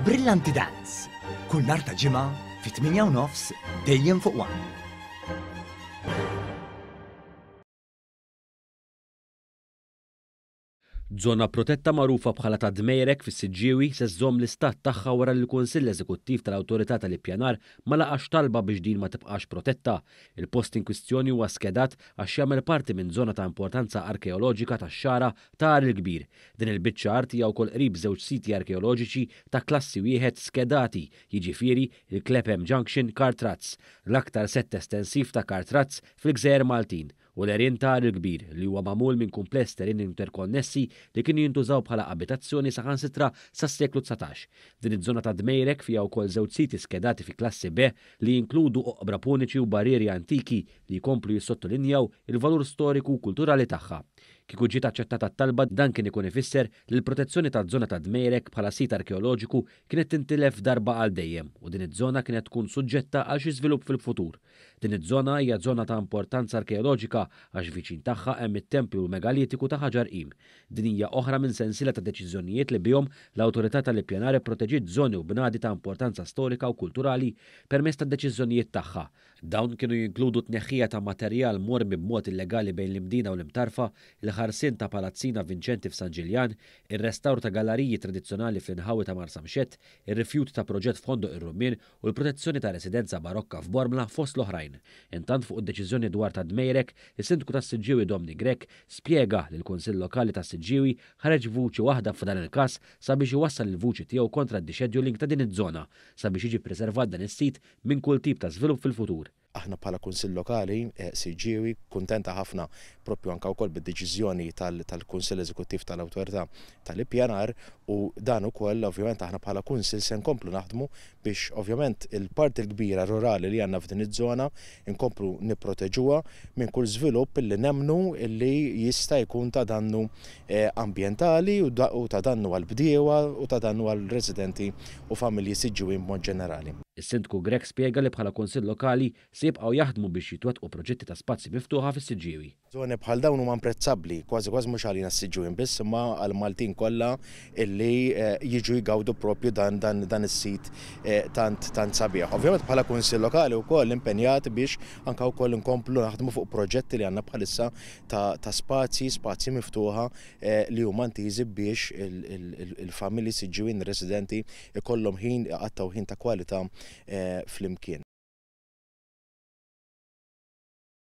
Brillanti Dance, kull nhar ta' Ġimgħa fit-8 u nofs dejjem fuq One. Żona protetta magħrufa bħala ta' Dmejrek fis-Siġġiewi se żżomm l-istat tagħha wara li l-Kunsill Eżekuttiv tal-Awtorità tal-Ippjanar ma laqax talba biex din ma tibqax protetta. Il-post inkwistjoni huwa skedat għax jagħmel parti minn żona ta' importanza arkeoloġika tax-Xagħra ta' Għar il-Kbir. Din il-biċċa art hija wkoll qrib żewġ siti arkeoloġiċi ta' klassi wieħed skedati, jiġifieri il-Clapham Junction Cart Ruts, l-aktar sett estensiv ta' cart ruts fil-gżejjer Maltin, u l-għerien ta' Għar il-Kbir, li huwa magħmul minn kumpless t'għerien interkonnessi li kienu jintużaw bħala abitazzjoni saħansitra sas-seklu 19. Din iż-żona ta' Dmejrek fiha wkoll żewġ siti skedati fi klassi B li jinkludu oqbra puniċi u barrieri antiki li jkomplu jissottolinjaw il-valur storiku u kulturali tagħha. Kieku ġiet aċċettata t-talba, dan kien ikun ifisser li l-protezzjoni taż-żona ta' Dmejrek bħala sit arkeoloġiku kienet tintilef darba għal dejjem u din iż-żona kienet tkun suġġetta għal xi żvilupp fil-futur. Din iż-żona hija żona ta' importanza arkeoloġika għax viċin tagħha hemm it-tempju megalitiku ta' Ħaġar Qim. Din hija oħra minn sensiela ta' deċiżjonijiet li bihom l-Awtorità tal-Ippjanar ipproteġiet żoni u bnadi ta' importanza storika u kulturali permezz tad-deċiżjonijiet tagħha. Dawn kienu jinkludu t-tneħħija ta' materjal mormi b'mod illegali bejn l-Imdina u l-Imtarfa, il-ħarsien ta' Palazzina Vinċenti f'San Ġiljan, ir-restawr ta' gallariji tradizzjonali fl-inħawi ta' Marsamxett, ir-rifjut ta' proġett f'Ħondoq ir-Rummien u l-protezzjoni ta' residenza barokka f'Bormla fost l-oħrajn. Intant fuq id-deċiżjoni dwar ta' Dmejrek, is-Sindku tas-Siġġiewi Domni Grech spjega li l-Kunsill Lokali tas-Siġġiewi ħareġ b'vuċi waħda f'dan il-każ sabiex iwassal il-vuċi tiegħu kontra d-descheduling ta' din iż-żona sabiex jiġi ppreservat dan is-sit minn kull tip ta' żvilupp fil-futur. Aħna bħala Kunsill Lokali Siġġiewi kuntenta ħafna proprju anke wkoll bid-deċiżjoni tal-Kunsill Eżekuttiv tal-Awtorità tal-Ippjanar u dan ukoll ovvjament aħna bħala Kunsill se nkomplu naħdmu biex ovvjament il-parti l-kbira rurali li għandna f'din iż-żona nkomplu nipproteġuha minn kull żvilupp li nemmnu li jista' jkun ta' dannu ambjentali u ta' dannu għall-bdiewa u ta' dannu għall-residenti u familji Siġġiwin b'mod ġenerali. Is-Sindku Grech spjega li bħala Kunsill Lokali se jibqgħu jaħdmu biex jitwettqu proġetti ta' spazji miftuħa fis-Siġġiewi. Żoni bħal dawn huma imprezzabbli, kważi kważi mhux għalina s-Siġġiwin biss imma għall-Maltin kollha illi jiġu jgawdu proprju dan dan dan is-sit tant tant sabiħ. Ovvjament bħala Kunsill Lokali wkoll impenjati biex anke wkoll inkomplu naħdmu fuq proġetti li għandna bħalissa ta' ta' spazji, spazji miftuħa li huma intiżi biex il-familji Siġġiwin residenti ikollhom ħin iqattgħu ħin ta' kwalità flimkien.